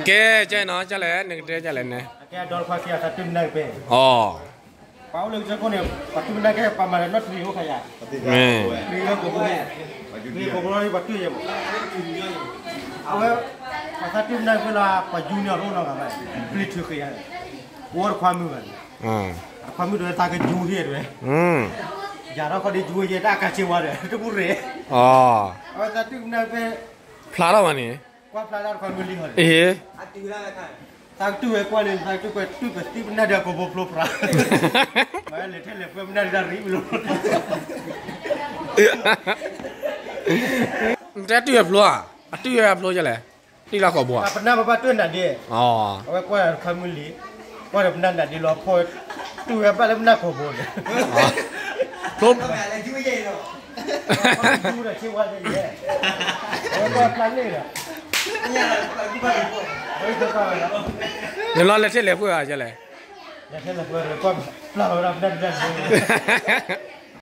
ကဲ ကဲနီၤ ကလဲၣ် နကတဲကလဲၣ်န့ၣ်, အကဲအဒီတခွါခံဂၤသးတူၢ်မနၢ်က့ၤပဲ, အီၤ, ပှၤအိၣ်လၢကစၢၢ်ခိၣ်န့ၣ် ပှၤတူၢ်မနၢ်က့ၤ ပှၤမၤလၢနီၢ်တရံးအိၣ်ခါယၤ, မ့ၢ်, တရံးလၢကိာ်ဘိ, တရံးကိာ်ဘိလီၤ ပှၤတူၢ်ယဲၢ်မး, အဝဲ, ပှၤသးတူၢ်မနၢ်က့ၤလၢ ပှၤယူန့ၢ်အီၤတအိၣ်နီတဂၤဘၣ်, ပျံၤထုးဃ့ယၤ, အိၣ်တခွါမုၣ်ဘၣ်န့ၣ်, တခွါမုၣ်တဝဲသးကယူဟ့ၣ်တဝဲ, ယၤထီၣ်ခီဒ်ယူယဲၢ်တၢ်ကးဆ့ဝါဒီး တဘူၣ်ရ့ၣ်, အဝဲသးတူၢ်မနၢ်ဖဲ ဖျါထီၣ်ဘၣ်န့ၣ်, ကွၢ်ဖျါလၢတခွါမုၣ်လံဟီန့ၣ်, သးကတူၢ်ဝဲကွၢ်လံ သးကတူၢ်ကွဲတူၢ်ပသံပနၢ်ဒီးကိာ်ဘိဖျိဖျါ, မ့ၢ်လဲၤထဲလဲၤပှဲၤမနၢ်ဒၣ်ရံၣ်မးလီၤ, နတဲတူၢ်ဝဲဖျိဧါ, အတူၢ်ဝဲဖျိကလဲၣ်, တံၢ်လၢကိာ်ဘိဧါ, ပနၢ်ပဘၣ်တူၢ်နၤဒ့, အဝဲကွၢ်တခွါမုၣ်လံ, ကွၢ်ဒီးပနၢ်နၤဒ့လီၤဖီ, တူၢ်ဝဲဘၣ်လၢပနၢ်ကိာ်ဘိန့ၣ်, ဖျိ, ယူဒီးဆ့ဝါဒီးယဲၢ်, အဝဲကွၢ်ဖျါလ့ၣ်ဒီး, နလီၤလဲၤထဲလဲၤပှဲၤဧါကလဲၣ်, လဲၤထဲလဲၤပှဲၤဒီးကွၢ်ဖျါလီၤဝဲဒၣ်ပနၢ်တဒၣ်န့ၣ်